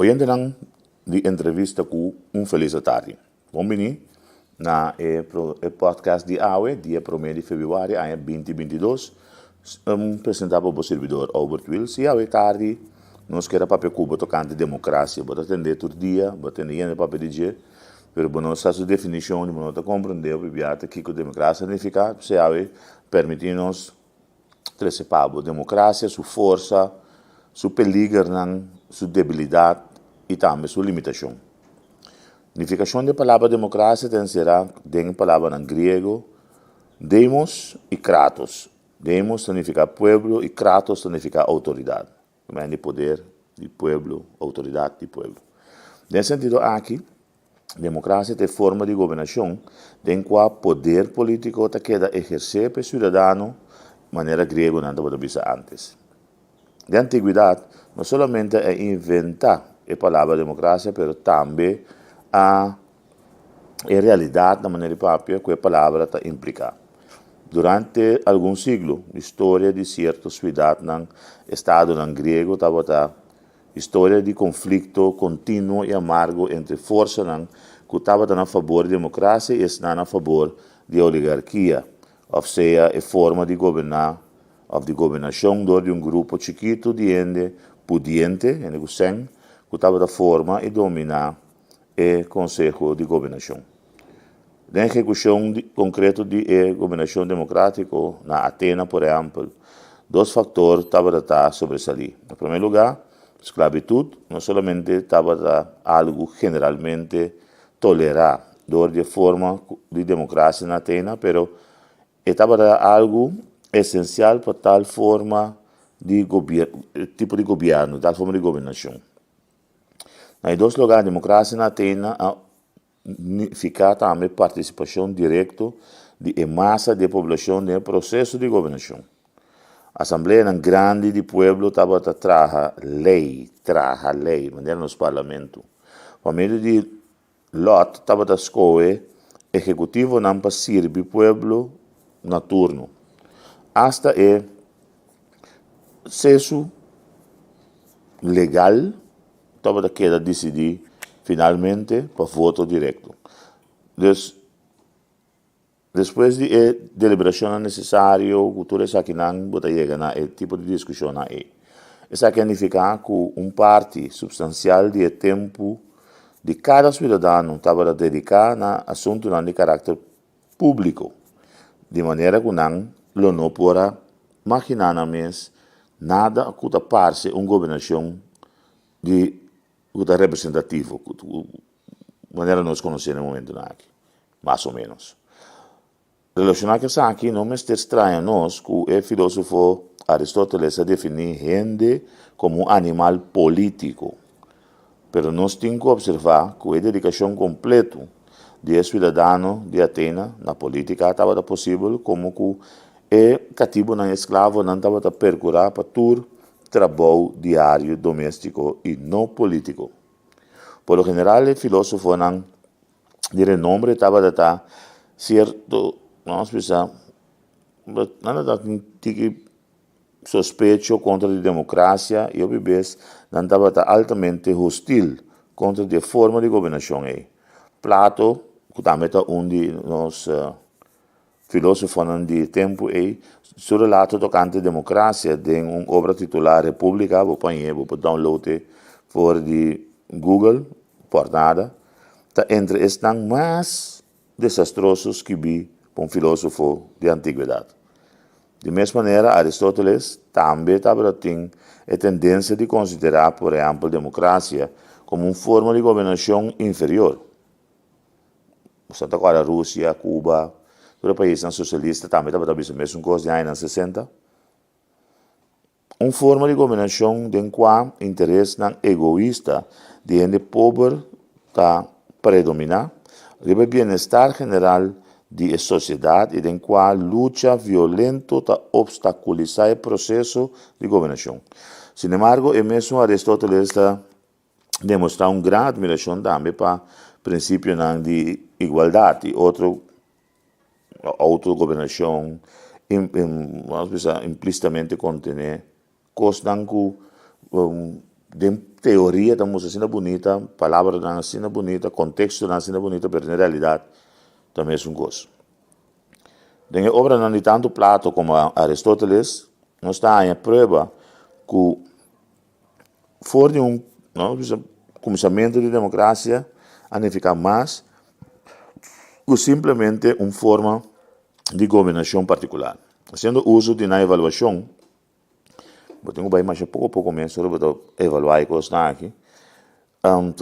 Oyentenan di entrevista ku un felis atardi. Bon bini na e podcast di awe, dia promé di febrüari aña binti 22, presentá pa bo sirbidor Albert Wiels. I awe tardi nos kier a papia ku bo tokante demokrasia. Bo ta tendé tur dia, bo ta tende hende papia di dje, pero bo no sa su definishon, bo no ta komprendé hopi bia ta kiko demokrasia ta nifiká. P'esei awe permití nos trese pa bo demokrasia, su forsa, su peligernan, su debilidat i tambe su limitashon. Nifikashon di e palabra demokrasia ta enserá den e palabranan griego demos i kratos. Demos ta nifiká pueblo i kratos ta nifiká outoridat. Di poder di pueblo, outoridat di pueblo. Den e sentido aki, demokrasia ta e forma di gobernashon den kua poder polítiko ta keda ehersé pa e siudadano, manera griegonan tabata bisa ántes. Den antiguidat, no solamente a inventá e palabra demokrasia, pero tambe a e realidat na manera di papia ku e palabra ta impliká. Durante algun siglo, historia di sierto suidatnan, estadonan griego tabata historia di konflikto kontinuo i amargo entre forsanan ku tabata na fabor di demokrasia i esnan na fabor di oligarkia, òf sea e forma di goberná òf di gobernashon dor di un grupo chikitu di hende pudiente, hende ku sèn, ku tabata forma i dominá e Konseho di Gobernashon. Den ehekushon konkreto di e gobernashon demokratiko na Atena, por ehèmpel, dos faktor tabata ta sobresalí. Na promé lugá, sklabitut no solamente tabata algu generalmente tolerá dor di e forma di demokrasia na Atena, pero e tabata algu esensial pa tal forma di tipo di gobièrnu, tal forma di gobernashon. Na e dos lugá, demokrasia na Atena a nifiká tambe partisipashon direkto di e masa di e poblashon den e proseso di gobernashon. Asambleanan grandi di pueblo tabata traha lei, traha lei, manera nos parlamento. Pa medio di lòt tabata skohe ehekutivonan pa sirbi pueblo na turno. Asta e Sesu legal tabata keda disidí finalmente pa voto direkto. Dus, despues di e deliberashonnan nesesario ku tur esakinan bo ta yega na e tipo di diskushonnan ei. Esaki a nifiká ku un parti supstansial di e tempu di kada siudadano tabata dediká na asuntunan di karakter públiko, di manera ku nan lo no por a maginá nan mes nada ku ta parse un gobernashon di ku ta representativo, manera nos konosé na e momentunan aki, mas o ménos. Relashoná ku esaki, no mester straña nos ku e filósofo Aristóteles a definí hende komo un animal polítiko. Pero nos tin ku opservá ku e dedikashon kompletu di e siudadano di Atena na polítika tabata posibel komo ku e katibunan esklavonan tabata perkurá pa tur trabou diario doméstiko i no polítiko. Por lo general e filósofonan di renombre tabata ta sierto, vamos bisa, nan tabata tin tiki sospecho kontra di demokrasia i hopi bes nan tabata altamente hostil kontra di e forma di gobernashon ei. Plato, ku tambe ta un di nos filósofonan di e tempu ei, su relato tokante demokrasia den un obra titulá República, bo por hañ'é, bo por download e for di Google, por nada, ta entre esnan mas desastroso skibí pa un filósofo di antigwedat. Di mes manera, Aristóteles tambe tabata tin e tendensia di konsiderá, por ehèmpel, demokrasia komo un forma di gobernashon inferior. Bo ta kòrda Rusia, Cuba, tur e paisnan sosialista tambe tabata bisa mesun kos den añanan sesenta. Un forma di gobernashon den kua interesnan egoista di hende pober ta predominá riba e bienestar general di e sosiedat i den kua lucha violento ta opstakulisá e proseso di gobernashon. Sinembargo, e mesun Aristóteles ta demostrá un gran atmirashon tambe pa prinsipionan di igualdat i otro Autogobernashon, vamos bisa implísitamente kontené kosnan ku. Den teoria ta mustra asina bunita, palabranan asina bunita, kontekstonan asina bunita, pero den realidat ta mesun kos. Den e obranan di tantu Plato komo Aristóteles nos ta haña prueba ku for di un nos bisa kuminsamentu di demokrasia a nifiká mas ku simplemente un forma di gobernashon partikular. Hasiendo uso di nan evaluashon. Bo tin ku bai masha poko poko mes ora bo ta evaluá e kosnan aki.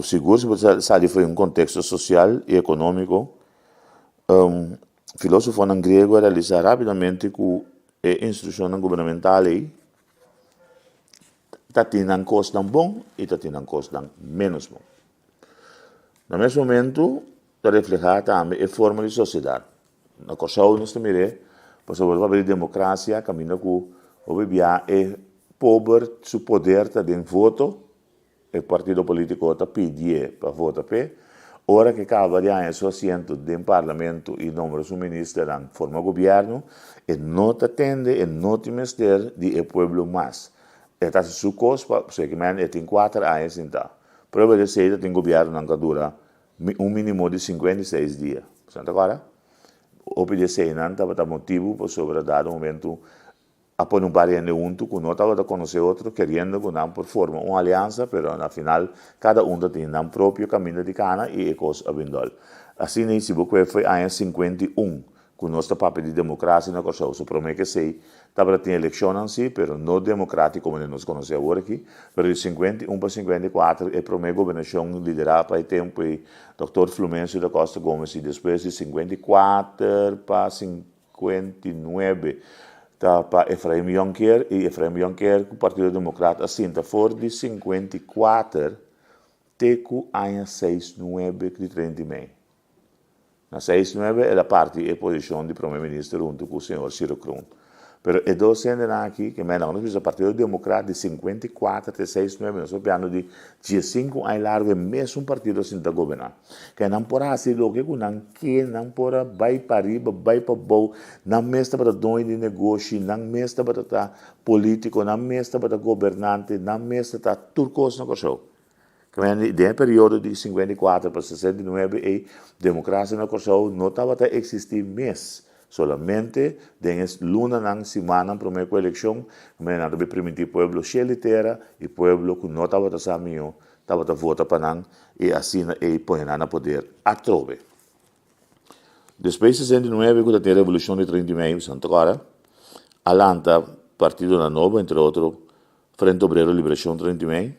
Sigur si bo ta sali for di un konteksto sosial i ekonómiko, filósofonan griego a realisá rápidamente ku e instrukshonnan gubernamental ei ta tin nan kosnan bon i ta tin nan kosnan ménos bon. Na mes momentu ta reflehá tambe e forma di sosiedat. Na Kòrsou nos ta mir'é pasobra bo ta papia di demokrasia kaminda ku hopi bia e pober su poder ta den voto, e partido polítiko ta pidié pa vota p'e, ora ku e kaba di haña su asiento den parlamento i nombra su ministernan forma gobièrnu, e no ta tende, e no tin mester di e pueblo mas. E ta hasi su kos pa, pasobra e tin kuater aña sintá. Prueba di esei ta tin gobièrnunan ku a dura Un minimo di 56 dia. Boso ta kòrda? Hopi di eseinan tabata motibu pasobra dado momentu a pone un par di hende huntu ku no tabata konosé otro keriendo ku nan por forma un aliansa pero na final kada un ta tin nan propio kaminda di kana i e kos a bin dòl. Asina i si bo kue foi aña 51 ku nos ta papia di demokrasia na Kòrsou. So promé ku esei tabata tin elekshonnan si, pero no demokratiko manera nos konosé awor aki. Pero di 51 pa 54 e promé gobernashon liderá pa e tempu ei Dòktor Flumencio da Costa Gomez i despues di 54 pa 59 ta pa Efraim Jonker i Efraim Jonker ku Partido Demokrat a sinta for di 54 te ku aña seis nuebe di treinta i mei. Na seis nuebe el a parti e posishon di prome minister huntu ku señor Ciro Kroon. Pero e dos hendenan aki, ke mei nos bisa Partido Demokrat di 54 te seis nuebe, nos papiando di diesinku aña largu e mesun partido a sinta goberná. Ke nan por a hasi loke ku nan ke, nan por a bai pariba, bai pabou, nan mes tabata doño di negoshi, nan mes tabata ta polítiko, nan mes tabata gobernante, nan mes ta ta tur kos na Kòrsou. Den e periodo di 54 pa 69 ei, demokrasia na Kòrsou no tabata eksistí mes. Solamente den e lunanan, simannan promé ku elekshon, kaminda nan ta bin primintí pueblo shel di tera i pueblo ku no tabata sa mihó tabata vota pa nan i asina ei pone nan na poder atrobe. Despues di 69 ku ta tin revolushon di 30 di mei, Santa Cora a lanta partidonan nobo, entre otro Frente Obrero Liberashon 30 di mei,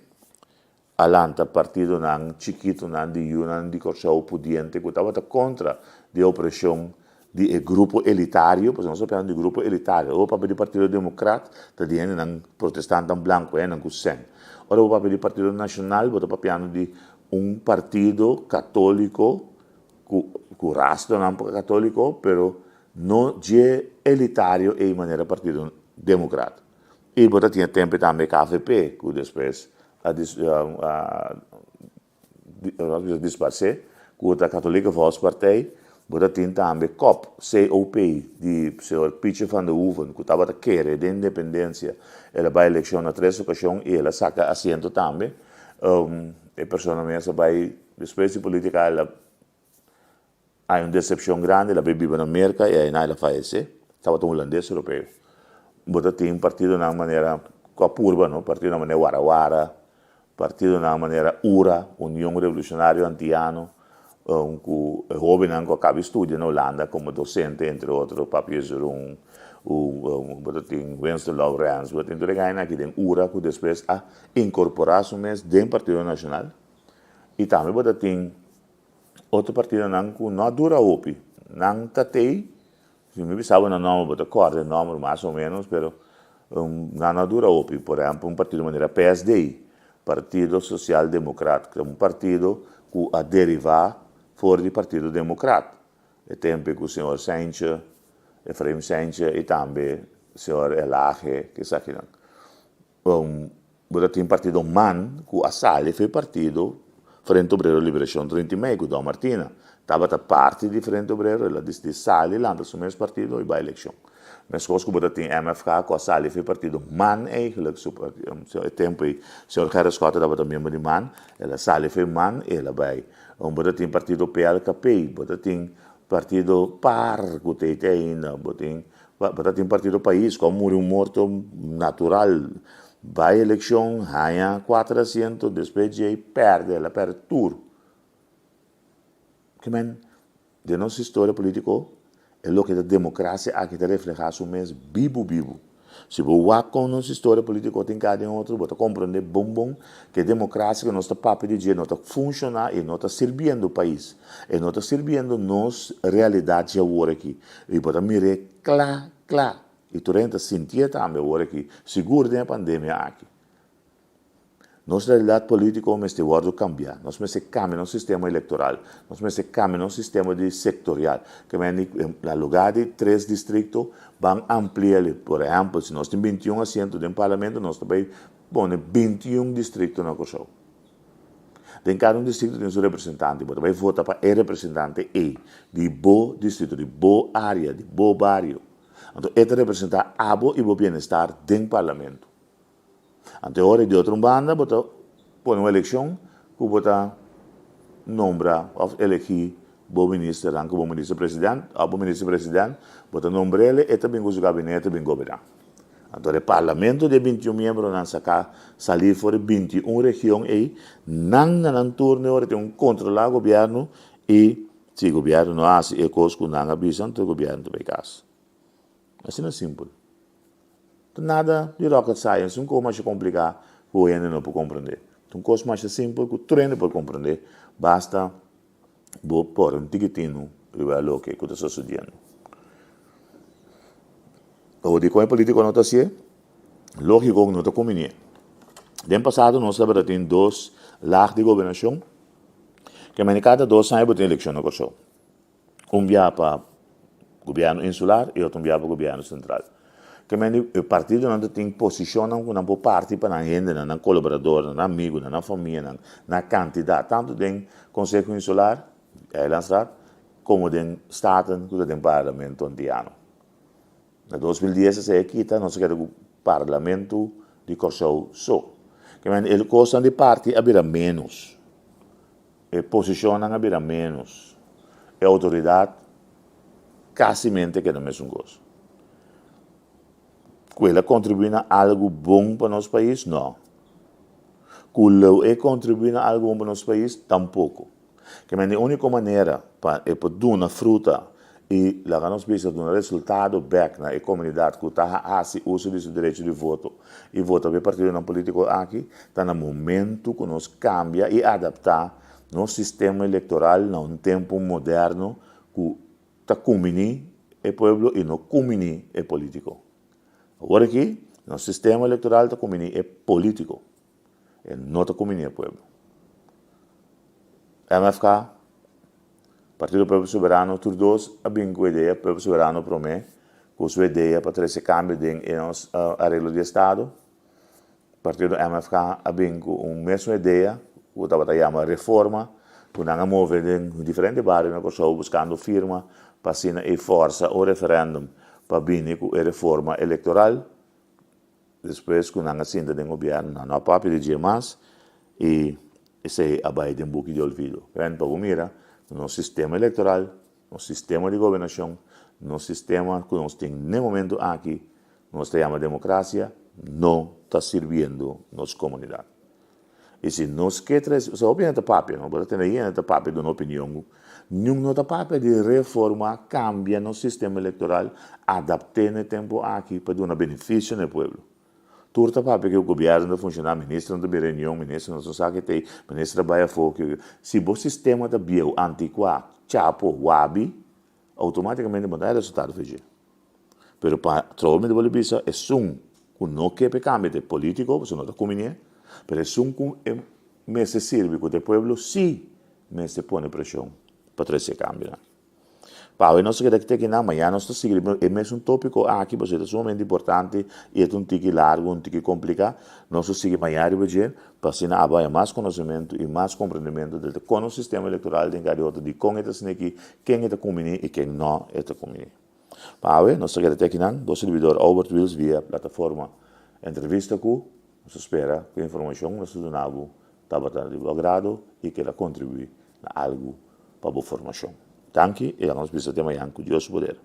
a lanta partidonan chikitonan di yunan di Kòrsou pudiente ku tabata kontra di e opreshon di e grupo elitario, pasobra nos ta papia di grupo elitario, ora bo papia di Partido Demokrat ta di hendenan protestantan blanku, hendenan ku sèn. Ora bo papia di Partido Nashonal bo ta papiando di un partido katóliko ku ku rastronan katóliko pero no dje elitario ei manera Partido Demokrat. I bo ta tin e tempu tambe KVP ku despues a a disparsé ku ta Katholieke Volkspartij. Bo ta tin tambe cop, COP, di señor Pietje van der Hoeven ku tabata kere den independensia. El a bai elekshon na tres okashon i el a saka asiento tambe. E persona mes a bai despues di politica el a hay un decepcion grandi, el a bay biba na Merca y ayna el a fayece, tabata un hulandes europeo. Bo ta tin partidonan manera cu a purba no, partidonan manera Wara Wara, partidonan manera URA, Union Revolucionario Antiano, cu e hobennan cu a caba di studia na Hulanda como docente entre otro Papi Jesurun, bo ta tin Winston Lourens, bo ta tin tur e gainan aki den URA cu despues a incorpora su mes den Partido Nacional y tambe bo ta tin otro partidonan cu no a dura hopi. Nan ta tey, si mi bisa bo nan nomber bo ta corda e nomber mas o menos, pero nan no a dura hopi. Por ehempel un partido manera PSD, Partido Social Democrat, cu ta un partido cu a deriva for di Partido Democrat. E tempo cu señor Cijntje, Efraim Cijntje y tambe señor Elhage, esakinan. Bo ta tin partido man ku a sali for e partido Frente Obrero Liberashon 30 i mei ku Don Martina tabata parti di Frente Obrero el a disidi sali lanta su mes partido i bai elekshon. Meskos ku bo ta tin MFK ku a sali for e partido man eigenlijk, su e tempu ei señor Gerrit Schotte tabata miembro di man, el a sali for e man i el a bai. Bo ta tin partido PLKP, bo ta tin partido par ku ta ei te ainda, bo tin bo ta tin partido pais ku a muri un morto natural, bai elekshon haña kuater asiento despues djei pèrdè, el a pèrdè tur. Kimen Den nos historia politico e loke ta democracia aki ta refleha su mes bibu bibu. Si bo wak con nos historia politico tin cada den otro bo ta comprende bon bon cu e democracia cu nos ta papia di dje no ta funciona y no ta sirbiendo pais. E no ta sirbiendo nos realidad dje awor aki y bo ta mir'e cla cla y tur hende ta sinti'e tambe awor aki sigur den e pandemia aki. Nos realidad politico mester wordo cambia. Nos mester cambia nos sistema electoral. Nos mester cambia nos sistema di sectorial. Ke men di na lugar di tres districto ban amplia'le. Por ehempel, si nos tin 21 asiento den parlamento nos ta bay pone 21 districto na Kòrsou. Den cada un districto tin su representante. Bo ta bay vota pa e representante ey di bo distrito, di bo area, di bo bario. Anto e ta representa abo y bo bienestar den parlamento. Anto e ora di otro un banda bo ta pone un elekshon ku bo ta nombra òf elegí bo ministernan ku bo minister president òf bo minister president bo ta nombr'el e ta bin ku su gabinete bin goberná. Anto e parlamento di e 21 miembronan saká salí for e 21 region ei nan na nan turno e ora tin un kontrolá gobièrnu i si gobièrnu no hasi e kos ku nan a bisa anto e gobièrnu ta bai kas. Asina simpel. Ta nada di rocket science, un kos masha kompliká ku hende no por komprendé. Ta un kos masha simpel ku tur hende por komprendé, basta bo pone un tiki tinu riba loke ku ta sosodiendo. Awor dikon e politiko no ta hasié? Lógiko ku no ta kuminié. Den pasado nos tabata tin dos lag di gobernashon, ke mende kada dos aña bo tin elekshon na Kòrsou. Un bia pa gobièrnu insular i otro un bia pa gobièrnu sentral. Ke men di e partidonan ta tin posishonnan ku nan por parti pa nan hendenan, nan kolaboradornan, nan amigunan, nan famianan, na kantidat, tantu den Konseho Insular, Eilandsraad, komo den Staten ku ta den Parlamento Antiano. Na 2010 esei a kita, nos a keda ku Parlamento di Kòrsou so. Ke men e kosnan di parti a bira ménos. E posishonnan a bira ménos, e outoridat kasimente keda mesun kos. Ku el a kontribuí na algu bon pa nos pais? No. Ku lo e kontribuí na algu bon pa nos pais? Tampoko. Ke men e úniko manera pa e por duna fruta i laga nos bisa duna resultado bèk na e komunidat ku ta hasi uso di su derecho di voto i vota pa e partidonan polítiko aki ta na momentu ku nos kambia i adaptá nos sistema elektoral na un tempu moderno ku ta kumbiní e pueblo i no kumbiní e polítiko. Awor aki nos sistema elektoral ta kumbiní e polítiko, e no ta kumbiní e pueblo. MFK, Partido Pueblo Soberano tur dos a bin ku idea, Pueblo Soberano promé ku su idea pa trese kambio den e nos areglo di estado. Partido MFK a bin ku un mesun idea ku tabata yama reforma ku nan a move den diferente bario na Kòrsou buskando firma pa asina e forsa un referèndum pa bini ku e reforma elektoral. Despues ku nan a sinta den gobièrnu nan no a papia di dje mas i esei a bai den buki di olvido. Prende pa bo mira ku nos sistema elektoral, nos sistema di gobernashon, nos sistema ku nos tin n'e momentu aki, nos ta yama demokrasia, no ta sirbiendo nos komunidat. I si nos ke trese, pasobra hopi hende ta papia, no? Bo ta tende hende ta papia duna opinion. Niun no ta papia di reforma, kambia nos sistema elektoral, adapt'é na e tempu aki pa duna benefisio na e pueblo. Tur ta papia ku gobièrnu ta funshoná, ministernan ta bin reunion, minister no sa ke t'ei, minister ta bai afó. Si bo sistema ta bieu, antikuá, chapo, wabi, outomátikamente bo no ta haña resultado for dje. Pero pa trobe mi ta bolbe bisa, esun ku no ke pa e kambia ta e politiko, pasobra no ta kuminié, pero esun ku e mester sirbi ku ta e pueblo sí mester pone preshon pa trese e kambionan. Pa awe nos ta keda te kinan, mañana nos ta sigui riba e mesun topiko aki, pasobra e ta sumamente importante i e ta un tiki largu, un tiki kompliká. Nos ta sigui mañana riba dje pa asina abo haña mas konosementu i mas komprendementu del kon nos sistema elektoral den kada otro, dikon e ta asina aki, ken e ta kumbiní i ken no e ta kumbiní. Pa awe, nos ta keda te akinan, bo sirbidor Albert Wiels via plataforma Entrevista Ku, nos ta spera ku e informashon ku nos ta duna bo tabata di bo agrado i keda kontribuí na algu pa bo formashon. Danki i laga nos bisa te mañan ku Dios su poder.